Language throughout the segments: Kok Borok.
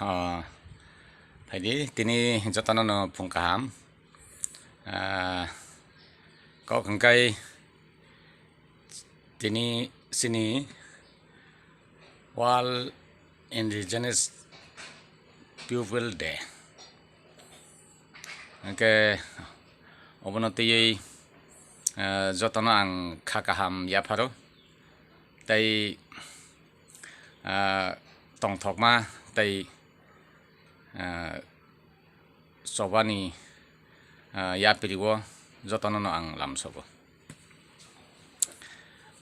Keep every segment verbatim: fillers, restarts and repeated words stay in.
Ah, phaidi, tini jotono no phung kaham. Ah, kok hwnkhe tini chini World Indigenous People Day. Hwnkhe obono twiwi, ah, jotono ang kha kaham yapharo. Tei, ah, tongthokma tei, ah, chobani, ah, yapiri o jotono no ang lamsogo.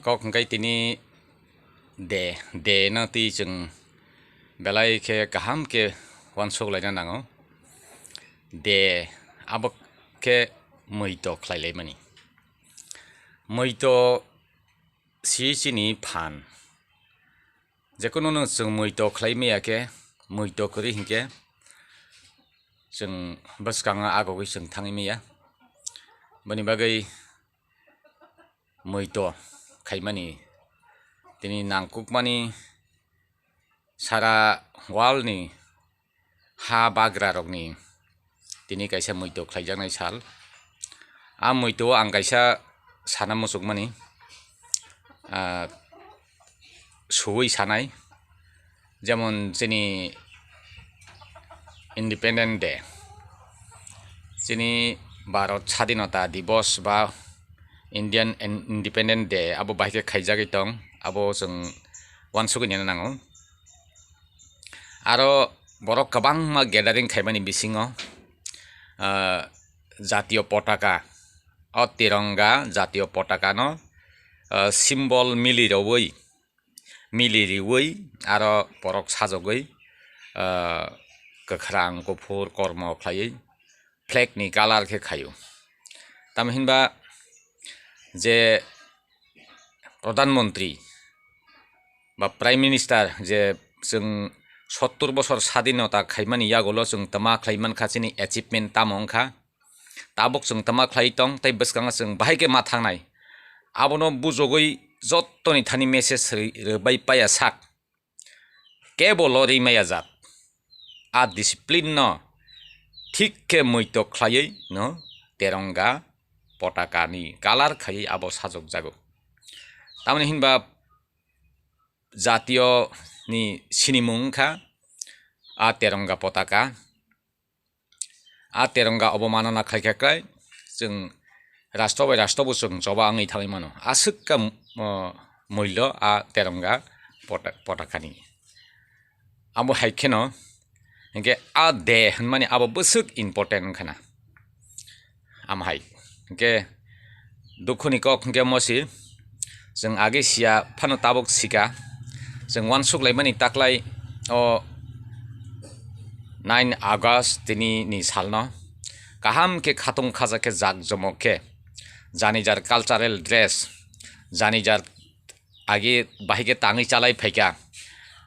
Kok hwnkhe tini de, de no twi chwng belai khe kaham khe uansuk laina nango. De abo khe muito khlai laimani. Muito si chini phan. Jekunu no chwng muito khlai maya khe, muito kwrwi hinkhe chwng bwskango agogwi chwng thangwi maya. Boni bagwi muito khaimani tini nangkukmani sara world ni ha bagra rokni tini kaisa muito khlaijaknai sal. A muito o ang kaisa sana muchukmani, ah, suwi sanai, jemon chini Independent Day, chini Bharat Sadinota Dibos ba Indian In-, Independent Day abo bahai khe khaijagwi tong, abo chwng uansugwi nina nango. Aro borok kwbangma gathering khaimani bisingo, ah, jatiyo potaka, o tironga jatiyo potaka no, ah, symbol mili rwui, mili riui aro borok sajogwi, ah, kwkhwrang kuphur kormo khlaiwi flag ni colour khe khaio. Tamo hinba je Pradhan Mantri ba Prime Minister je chwng sottur bosor sadinota khaimani yagulo chwng tama khlai mankha, chini achievement tamo wngkha, tabuk chwng tama khlai tong tei bwskango chwng bahai khe ma thangnai. Abono bujogwi jottoni thani message rwi-, rwbai paya sak. Kebo lorwi maya jat. A discipline no thik khe muito khlaiwi no tironga potaka ni colour khaiwi abo sajok jago. Tamoni hinba jatiyo ni sinimung wngkha a tironga potaka. A tironga obo manana khlai kha khlai chwng rastro bai rastro bo chwng choba wngwi thangwi mano. Aswk kha, o, mullo a tironga pota-, potakani. Abo hai kheno hinkhe a de hwnmani abo bwswk important wngkha na. Amo hai hinkhe dukhuni kok hinkhe mosi. Chwng age siya phano tabuk sika. Chwng uansuk laimani taklai o nine August tini ni salno kaham khe khatung khajak khe jak jomok khe jani jar cultural dress, jani jar age bahai khe tangwi chalai phaikha.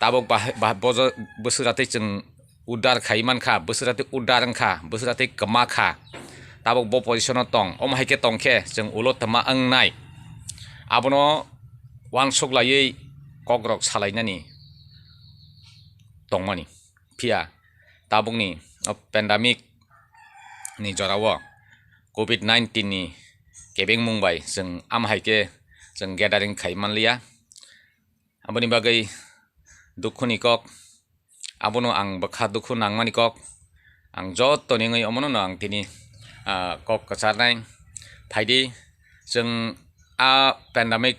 Tabuk bahai, bah-, bojo bwswk ratwi chwng udar khai mankha, bwswk ratwi udar wngkha, bwswk ratwi kwma kha. Tabuk bo position o tong, omo hai khe tong khe chwng ulo twma wngnai. Abono uansuk laiwi kokrok salainani tongmani. Phiya tabukni o pandemic ni jorao covid nineteen ni kebengmung bai chwng amo hai khe chwng gathering khai manliya. Aboni bagwi dukhuni kok, abono ang bwkha dukhu nangmani kok, ang joto nengwi omono no ang tini, ah, kok kwcharnai. Phaidi, chwng a pandemic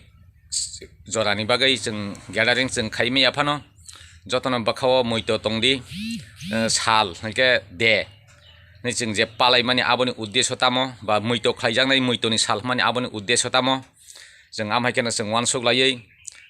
jorani bagwi chwng gathering chwng khai maya phano, jotono bwkhao muito tongdi, eh, sal hinkhe de hinwi chwng je palaimani aboni uddesho tamo, ba muito khlaijaknai muitoni sal hwnmani aboni uddesho tamo. Chwng amhai kheno chwng uansuk laiwi,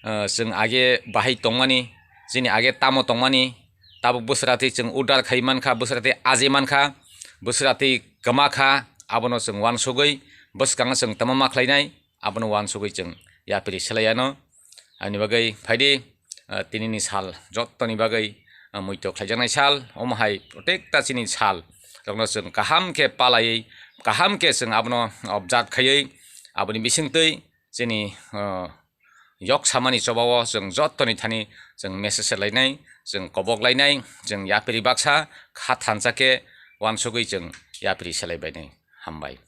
ah, chwng age bahai tongmani, chini age tamo tongmani, tabuk bwswk ratwi chwng udar khai mankha, bwswk ratwi aji mankha, bwswk ratwi kwma kha, abono chwng uansugwi bwskango chwng tamo ma khlainai, abono uansugwi chwng yapri selai anw. Ani bagwi phaidi, ah, tinini sal jottoni bagwi, ah, muito khlaijaknai sal, omo hai protekta chini sal rokno chwng kaham khe palaiwi, kaham khe chwng abono observe khaiwi, aboni bisingtwi chini, ah, yok samani chobao chwng jottoni thani chwng message lainai, Chwng kobok lainai, chwng yapri baksa kha thansa khe uansugwi chwng yapri selai bainai. Hambai.